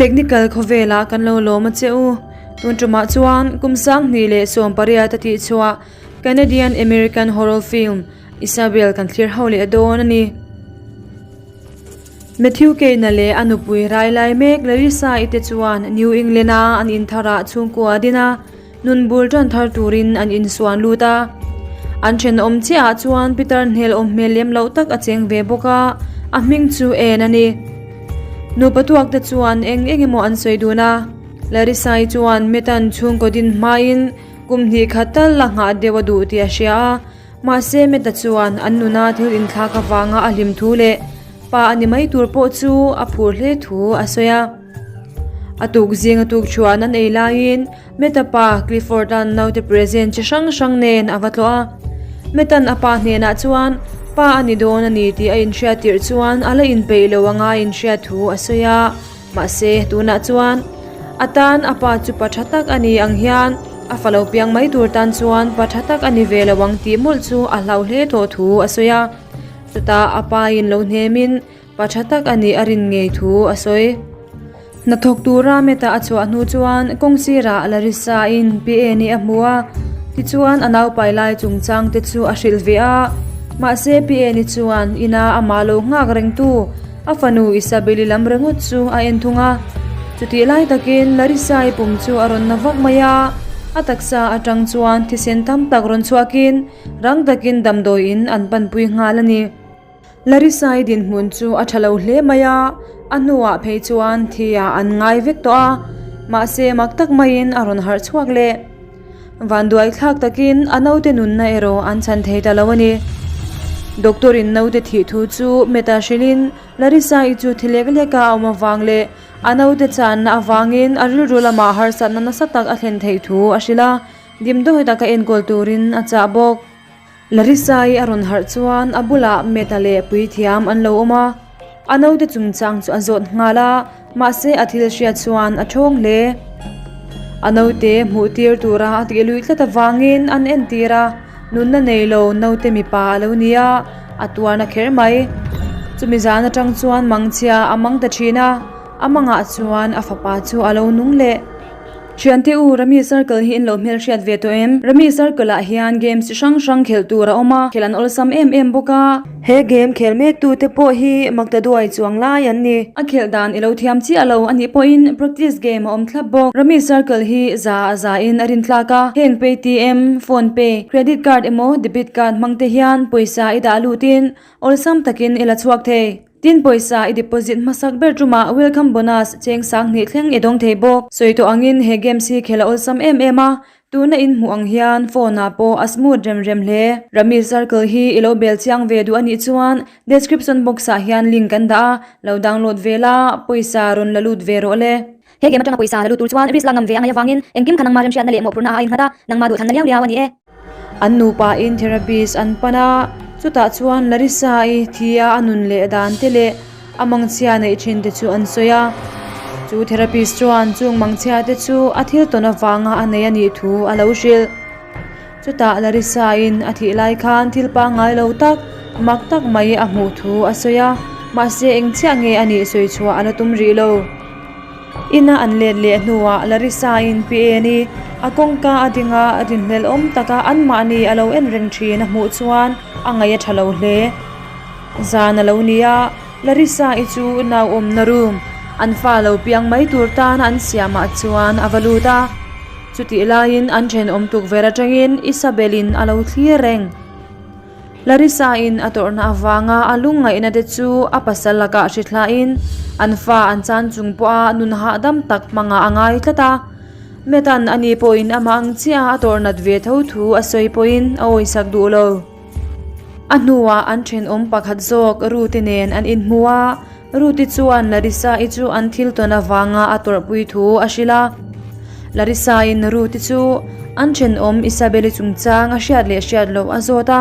Technical khawvelah kan lo lawm a che u. Tun tumah chuan kum 2018 a tihchhuah Canadian American horror film Isabel kan thlir ho leh dawn a ni. Matthew Kane-a leh a nupui rai lai mek Larissa-i te chuan New England-a an intharah chhungkua a din a, Nun bul tan thar turin an insuan lut a, an thenawm chiahah chuan Peter hnel awm hmel lem loh tak a cheng ve bawk a, a hming chu En a ni. Nupa tuak te chuan eng eng emaw an sawi dun a, Larissa-i chuan Metan chhungkaw din hmain kum hnih khat tal la nghah deuh a duh tih a hria a, mahse Meta chuan an nuna thil inthlak avanga a hlim thu leh pa a ni mai tur pawh chu a phur hle thu a sawi a. A tuk zing a tuk chuan an ei laiin Meta pa Clifford-a'n naute present chi hrang hrang nen a va tlawh a. Meta'n a pa hnenah chuan pa a ni dawn a ni tih a inhriat tirh chuan a la inpeih lo anga a inhriat thu a sawi a. Mahse, tunah chuan a tan a pa chu pa tha tak a ni ang hian a fa lo piang mai tur tan chuan pa tha tak a ni ve lo ang tih mawlh chu a hlau hle tawh thu a sawi a. Chutah a pain lo hnemin Pa tha tak a nih a rin ngei thu a sawi. Hnathawk tura Meta a chhuah hnu chuan kawng sirah Larissa-in PA nih a hmu a, tichuan a naupai lai chungchang te chu a hrilh ve a. Mahse PA ni chuan ina amah lo nghak rengtu a fanu Isabel-i lam ringawt chu a en thung a. Chutih lai takin Larissa-i pum chu a rawn na vak mai a, a taksa atang chuan thisen tam tak rawn chhuakin rang takin damdawiin an panpui nghal a ni. Larissa-i dinhmun chu a tha lo hle mai a, a hnuah phei chuan thi-ah an ngai vek tawh a, mahse mak tak maiin a rawn harh chhuak leh. Vanduai thlak takin a naute nunna erawh an chhan thei ta lo a ni. Doctor-in naute thih thu chu Meta hrilhin Larissa-i chu thi lek leka a awm avang leh a naute channa avangin a rilru lamah harsatna nasa tak a thlen theih thu a hrilh a, dimdawi taka enkawl turin a chah bawk. Larissa-i a rawn harh chuan a bulah Meta leh puithiam an lo awm a, a naute chungchang chu a zawt nghal a, mahse a thil hriat chuan a thawng hle. A naute hmuh tir tura a tih luih tlat avangin an entir a, nunna nei lo naute mipa a lo ni a, a tuarna kher mai. Chumi zan atang chuan mangchhia a mang ta thin a, a mangah chuan a fapa chu a lo nung leh. Thiante u, Rami Circle hi in lo hmelhriat ve tawh em? Rami Circle ah hian games chi hrang hrang khelh tur a awm a, khelh an awlsam em em bawk a. He game khel mek tu te pawh hi makta duai chuang lai an ni. A khelh dan i lo thiam chiah lo a nih pawhin practice game a awm thlap bawk. Rami Circle hi za a za in a rintlak a, heng Paytm, PhonePe, Credit Card emaw Debit Card hmang te hian pawisa i dah lut in awlsam takin i la chhuak thei. Tin pawisa i deposit hmasak ber tumah welcome bonus cheng sang hnih thleng i dawng thei bawk. Sawi tawh angin he games hi khel a awlsam em em a, tuna in hmuh ang hian phone ah pawh a smooth rem rem hle. Rummy Circle hi i lo bel chiang ve duh a nih chuan description box ah hian link kan dah a, lo download ve la, pawisa rawn la lut ve rawh le. He game atanga pawisa la lut tur chuan risk lak ngam ve a ngaih avangin engkim kha nangmah remhriatna leh mawhphurhna ah a innghat a, nangmah duhthlanna liau liau a ni e. An nupa in therapist an pan a, chutah chuan Larissa-i thia a nun leh dan te leh a mangchhia neih thin te chu an sawi a. Chu therapist chuan chung mangchhia te chu a thil tawn avanga a nei a nih thu a lo hrilh. Chutah Larissa-in a thih lai khan thil pangngai lo tak, mak tak mai a hmuh thu a sawi a, mahse engchiah nge a nih sawi chhuah a la tum rih lo. Ina an let leh hnuah Larissa-in PA-ni a kawngka a ding a, rinhlelh awm taka anmahni a lo en reng thin a hmuh chuan a ngaih a tha lo hle. Zan a lo ni a, Larissa-i chu nauawmna room, an fa lo piang mai tur tana an siamah chuan a va lut a. Chutih laiin an thenawm tukverh atangin Isabel-in a lo thlir reng. Larissa-in a tawrhna avanga a lungngaihna te chu a pasal lakah hri thlain an fa an chan chung pawha nun hahdam tak hmangah a ngai tlat a. Metan ani pawhin amah ang chiah a tawrh nat ve tho thu a sawi pawhin a awisak duh lo. A hnuah an thenawm pakhat zawk Ruth-i nen an inhmu a, Ruth-i chuan Larissa-i chu an thil tawn avanga a tawrhpui thu a hrilh a. Larissa-in Ruth-i chu an thenawm Isabel-i chungchang a hriat leh hriat loh a zawt a.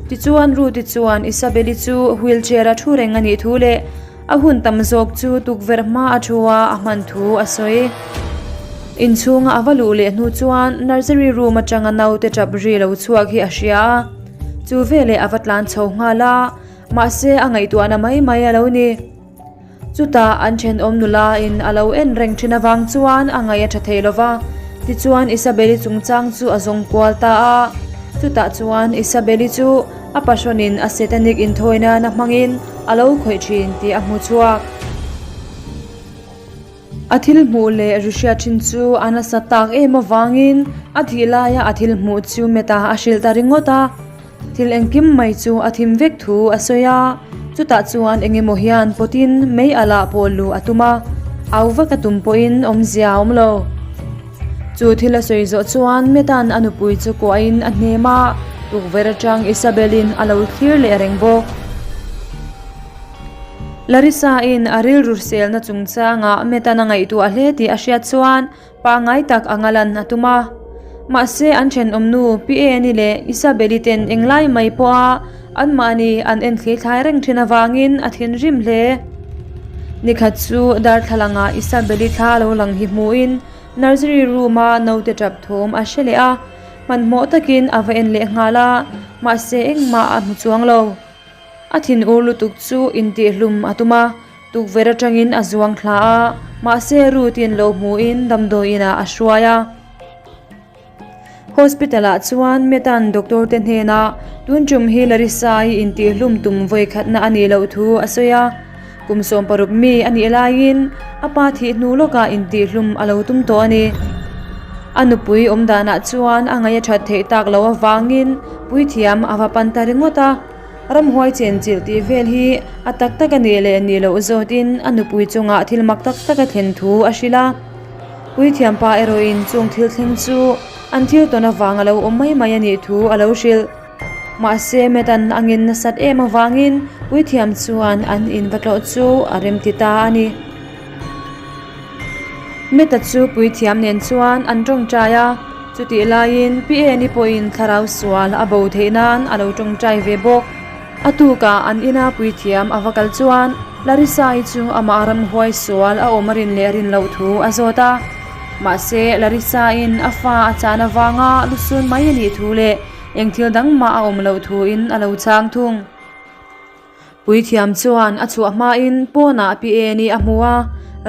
Tichuan Ruth-i chuan Isabel-i chu wheelchair-a thu reng a nih thu leh a hun tam zawk chu tukverh hma a thu a a hman thu a sawi. Inchhunga a va luh leh hnu chuan nursery room atanga naute tap ri lo chhuak hi a hria a, chu veleh a va tlan chho nghal a. Mahse a ngaihtuahna mai mai a lo ni. Chutah an thenawm nula in a lo en reng thin avang chuan a ngaih a tha thei lo va, tichuan Isabel-i chungchang chu a zawng kual ta a. Chutah chuan Isabel-i chu a pahrawnin a satanic inthawi nana hmangin a lo khawih thin tih a hmu chhuak. A thil hmuh leh ri hriat thin chu a nasa tak em avangin a thih laia a thil hmuh chu Meta a hrilh ta ringawt a. Thil engkim mai chu a thim vek thu a sawi a, chutah chuan eng emaw hian pawtin mei a lah pawh luh a tum a, au vak a tum pawhin awmzia a awm lo. Chu thil a sawi zawh chuan Meta'n a nupui chu kuahin a hnem a, tukverh atang Isabel-in a lo thlir leh reng bawk. Larissa-in a rilru selna chungchangah Metan a ngaihtuah hle tih a hriat chuan pangngai tak anga lan a tum a. Mahse an thenawmnu Pi Eni leh Isabel-i ten englai mai pawha anmahni an enthli thlai reng thin avangin a thinrim hle. Nikhat chu darthlalangah Isabel-i thla lo lang hi hmuhin nursery room-a naute tap thawm a hre leh a, hmanhmawh takin a va en leh nghal a, mahse engmah a hmu chuang lo. A thin ur lutuk chu intihhlum a tum a, tukverh atangin a zuang thla a, mahse Ruth-in lo hmuhin damdawiinah a hruai a. Hospital-ah chuan Metan doctor te hnenah tun tum hi Larissa-i intihhlum tum vawikhatna a nih loh thu a sawi a, kum 16 mi a nih laiin a pa thih hnu lawkah intihhlum a lo tum tawh a ni. A nupui awm danah chuan a ngaih a that theih tak loh avangin puithiam a va pan ta ringawt a. Ramhuai chenchilh tih vel hi a tak tak a nih leh nih loh zawtin a nupui chungah thil mak tak tak a thlen thu a hrilh a. Puithiampa erawhin chung thil thleng chu an thil tawn avang a lo awm mai mai a nih thu a lo hrilh. Mahse Metan a ngin nasat em avangin puithiam chuan an in va tlawh chu a remti ta a ni. Meta chu puithiam nen chuan an tawngtai a, chutih laiin Pi Eni pawhin thlarau sual a bo theih nan a lo tawngtai ve bawk. A tukah an ina puithiam a va kal chuan Larissa-i chu amah ramhuai sual a awm a rin leh rin loh thu a zawt a. Mahse, Larissa-in a fa a chan avanga lusun mai a nih thu leh eng thil dang mah a awm loh thuin a lo chhang thung. Puithiam chuan a chhuah hmain pawnah Pi Eni a hmu a,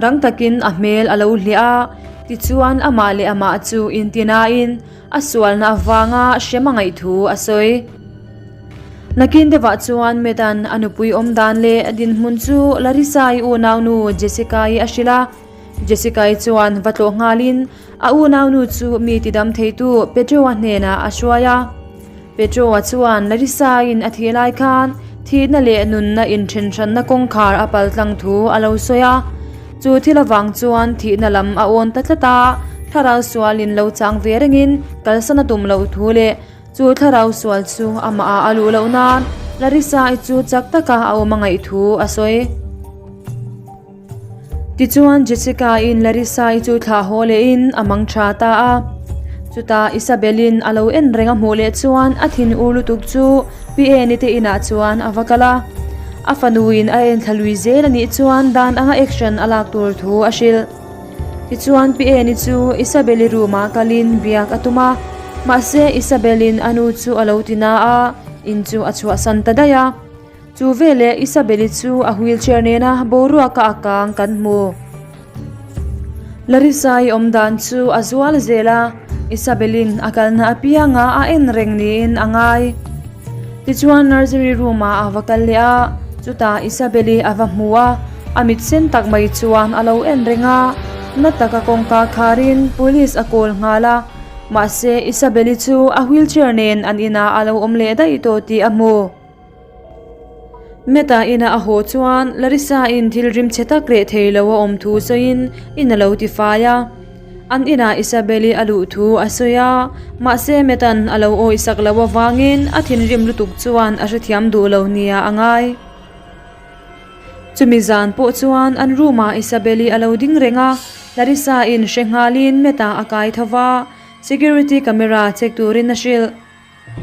rang takin a hmel a lo hliah a, tichuan amah leh amah chu intinain a sualna avanga hrem a ngaih thu a sawi. Nakin deuhah chuan Medan a nupui awm dan leh dinhmun chu Larissa-i unaunu Jessica-i a hrilh a, Jessica-i chuan va tlawh nghalin a unaunu chu mi tidam theitu Pedro-a hnenah a hruai a. Petroa chuan Larissa-in a thih lai khan thihna leh nunna inthenhranna kawngkhar a pal tlang thu a lo sawi a. Chu thil avang chuan thihna lam a awn ta tlat a, thlarau sualin lo chang ve rengin kalsan a tum loh thu leh chu thlarau sual chu amahah a luh loh nan Larissa-i chu chak taka a awm a ngaih thu a sawi. Tichuan Jessica-in Larissa-i chu thlah haw lehin a mang tha ta a. Chutah Isabel-in a lo en reng a hmuh leh chuan a thin ur lutuk chu Pi Eni te inah chuan a va kal a. A fanuin a en thla lui zel a nih chuan dan anga action a lak tur thu a hrilh. Tichuan Pi Eni chu Isabel-i room-ah kalin biak a tum a. Mahse Isabel-in a nu chu a lo ti na a, in chu a chhuahsan ta daih a. Chu veleh Isabel-i chu a wheelchair nena boruaka a kang kan hmu. Larissa-i awm dan chu a zual zel a, Isabel-in a kalna apianga a en reng niin a ngai. Tichuan nursery room-ah a va kal leh a, chutah Isabel-i a va hmu a, a mit sen tak mai chuan a lo en reng a, na taka kawngka kharin police a call nghal a, mahse Isabel-i chu a wheelchair nen an inah a lo awm leh daih tawh tih a hmu. Meta ina a haw chuan Larissa-in thil rim chhe tak reh thei lo a awm thu sawiin in a lo ti fai a. An inah Isabel-i a luh thu a sawi a, mahse Meta'n a lo awisak loh avangin a thinrim lutuk chuan a hrethiam duh lo nia a ngai. Chumi zan pawh chuan an room-ah Isabel-i a lo ding reng a, Larissa-in hre nghalin Meta a kai tho va, security camera check turin a hrilh.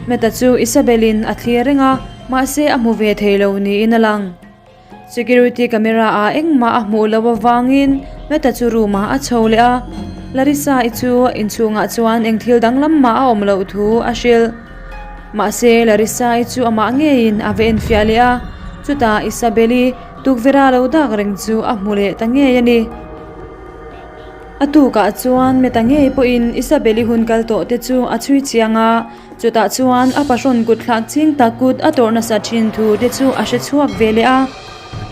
Meta chu Isabel-in a thlir reng a, mahse a hmu ve thei lo niin a lang. Security camera ah engmah a hmuh loh avangin Meta chu room ah a chho leh a, Larissa-i chu inchhungah chuan eng thil danglam mah a awm loh thu a hrilh. Mahse Larissa-i chu amah ngeiin a va enfiah leh a, chutah Isabel-i. tukverha lo dak reng chu a hmu leh ta ngei a ni. A tukah chuan Meta ngei pawhin Isabel-i hun kal tawh te chu a chhui chiang a, chutah chuan a pahrawn kut thlak ching tak kut a tawrh nasa thin thu te chu a hre chhuak ve leh a.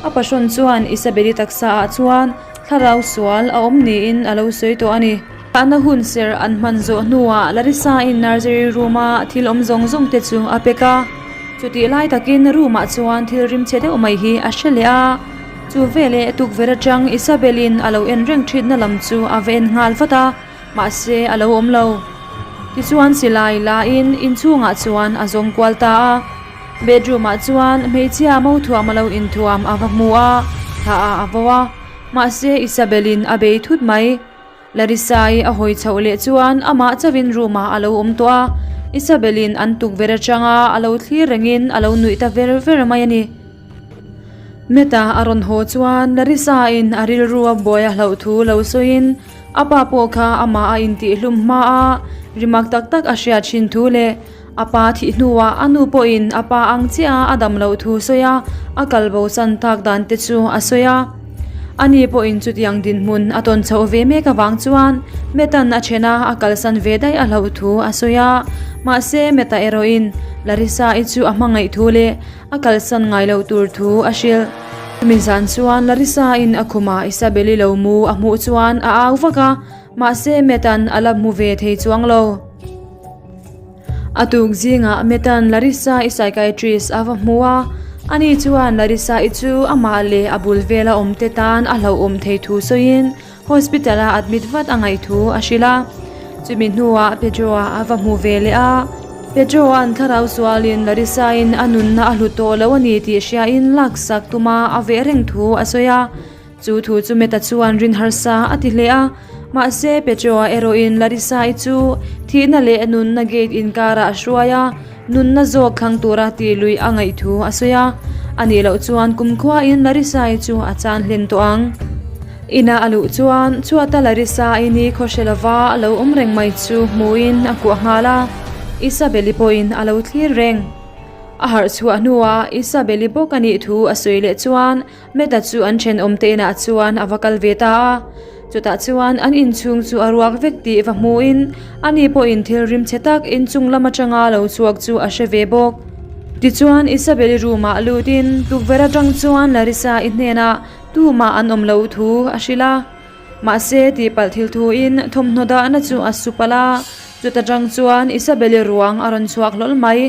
A pahrawn chuan Isabel-i taksa ah chuan thlarau sual a awm niin a lo sawi tawh a ni. Tahna hun ser an hman zawh hnuah Larissa-in nursery room-a thil awm zawng zawng te chu a pek a. Chutih lai takin room-ah chuan thil rimchhe deuh mai hi a hre leh a. Chu veleh tukverh atang Isabel-in a lo en reng thitna lam chu a va en nghal vat a, mahse a lo awm lo. Tichuan silai lain inchhungah chuan a zawng kual ta a. Bedroom-ah chuan hmeichhia mothuam a lo inthuam a va hmu a, thla ah a vo a, mahse Isabel-in a bei thut mai. Larissa-i a hawi chhoh leh chuan amah chauhin room-ah a lo awm tawh a, Isabel-in an tukverh atanga a lo thlir rengin a lo nuih ta ver ver mai a ni. Meta a rawn haw chuan Larissa-in a rilru a buai a hlauh thu lo sawiin a pa pawh kha amah a intihhlum hma a, rimak tak tak a hriat thin thu leh a pa thih hnuah a nu pawhin a pa ang chiah a dam loh thu sawi a, a kal bo chan tak dan te chu a sawi a. Ani pawhin chutiang dinhmun a tawn chhoh ve mek avang chuan Meta'n a then a, a kalsan ve daih a hlauh thu a sawi a. Mahse Meta erawhin Larissa-i chu a hmangaih thu leh A kalsan ngai loh tur thu a hrilh. Chumi zan chuan Larissa-in a khumah Isabel-i lo mu a hmuh chuan a au vak a, mahse Matt-a'n a la hmu ve thei chuang lo. A tuk zingah Matt-a'n Larissa-i psychiatrist a va hmu a, ani chuan Larissa-i chu amah leh a bul vela awmte tan a hlauhawm thei thu sawiin Hospital-a admit vat a ngaih thu a hrilh a, chumi hnuah Pedro-a a va hmu ve leh a. Pedro-a'n thlarau sualin Larissa-in a nunna a hlut tawh lo a ni tih hriain laksak tuma a veh reng thu a sawi a. Chu thu chu Meta chuan rin harsa a ti hle a, mahse Pedro-a erawhin Larissa-i chu thihna leh nunna gate inkarah a hruai a, nunna zawk thlang tura tih luih a ngaih thu a sawi a, a nih loh chuan kumkhuain Larissa-i chu a chan hlen tawh ang. Ina a luh chuan chhuata Larissa-i ni khawhre lova a lo awm reng mai chu hmuin a kuah nghal a, Isabel-i pawhin a lo thlir reng. A harh chhuah hnuah Isabel-i bawk a nih thu a sawi leh chuan Meta chu an thenawm te inah chuan a va kal ve ta a, chutah chuan an inchhung chu a ruak vek tih va hmuhin ani pawhin thil rimchhe tak inchung lam atanga lo chhuak chu a hre ve bawk. Tichuan Isabel-i room-ah lutin tukverh atang chuan Larissa-i hnenah tumah an awm loh thu a hrilh a, mahse tihpalh thil thuin thawmhnaw dahna chu a su palh a, chuta tang chuan Isabel-i ruang a rawn chhuak hlawl mai.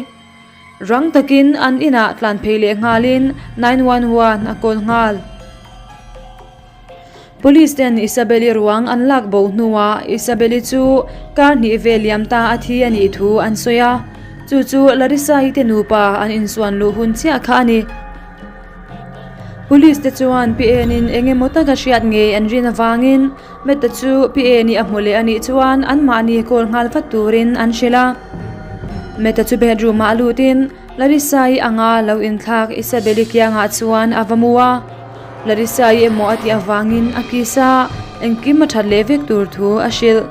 Rang takin an inah tlan phei leh nghalin 911 a call nghal. Police ten Isabel-i ruang an lak bo hnuah Isabel-i chu kar hnih vel liam ta a thi a nih thu an sawi a, chu chu Larissa-i te nupa an insuan luh hun chiah kha a ni. Police te chuan Pi Enin eng emaw taka hriat ngei an rin avangin Meta chu Pi Eni a hmu leh a nih chuan anmahni call nghal vat turin an hrilh a. Meta chu bedroom ah lutin Larissa-i anga lo inthlak Isabel-i kiangah chuan a va mu a. Larissa-i emaw a tih avangin a kiss a, engkim a that leh vek tur thu a hrilh.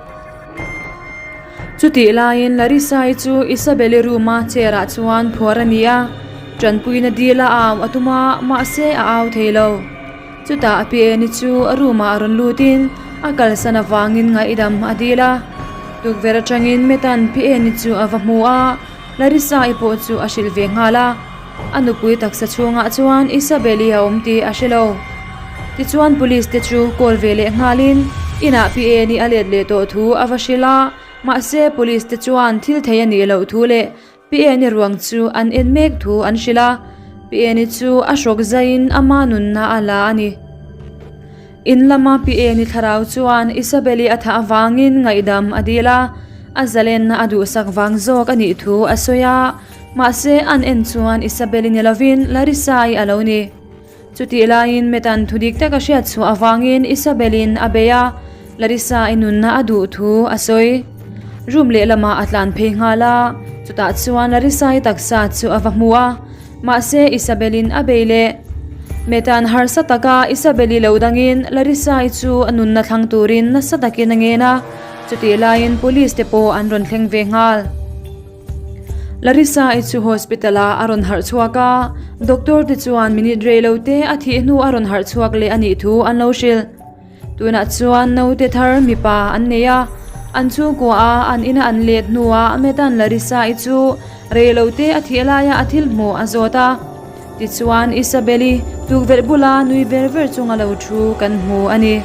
Chutih laiin Larissa-i chu Isabel-i room-a chair-ah chuan phuar a ni a, tanpuina dil a au a tum a, mahse a au thei lo. Chutah a PA-ni chu a room-ah rawn lutin a kalsan avangin ngaihdam a dil a. Tukverh atangin Metan PA-ni chu a va hmu a, Larissa-i pawh chu a hrilh ve nghal a. A nupui taksa chhungah chuan Isabel-i a awm tih a hre lo. Tichuan police te chu call ve leh nghalin inah PA-ni a let leh tawh thu a va hrilh a, mahse police te chuan thil thei a nih loh thu leh PN-i ruang chu an en mek thu an hrilh a, PN-i chu a hrawk zaiin ama nunna a la a ni. In lama PN-i thlarau chuan Isabel-i a thah avangin ngaihdam a dil a, a zalenna a duhsak vang zawk a nih thu a sawi a, mahse an en chuan Isabel-i ni lovin Larissa-i a lo ni. Chutih laiin Metan thu dik tak a hriat chhuah avangin Isabel-in a bei a, Larissa-i nunna a duh thu a sawi. Room lehlamah a tlan phei nghal a, chutah chuan Larissa-i taksa chu a va hmu a, mahse Isabel-in a bei leh. Metan harsa taka Isabel-i lo dangin Larissa-i chu a nunna thlang turin nasa takin a ngen a, chutih laiin police te pawh an rawn thleng ve nghal. Larissa-i chu hospital-ah a rawn harh chhuak a, doctor te chuan minute rei lo te a thih hnu a rawn harh chhuak leh a nih thu an lo hrilh. Tunah chuan naute thar mipa an nei a, an chhungkua a an ina an let hnuah Metan Larissa-i chu rei lo te a thih laia a thil hmuh a zawt a. Tichuan Isabel-i tukverh bula nui ver ver chunga lo thu kan hmu a ni.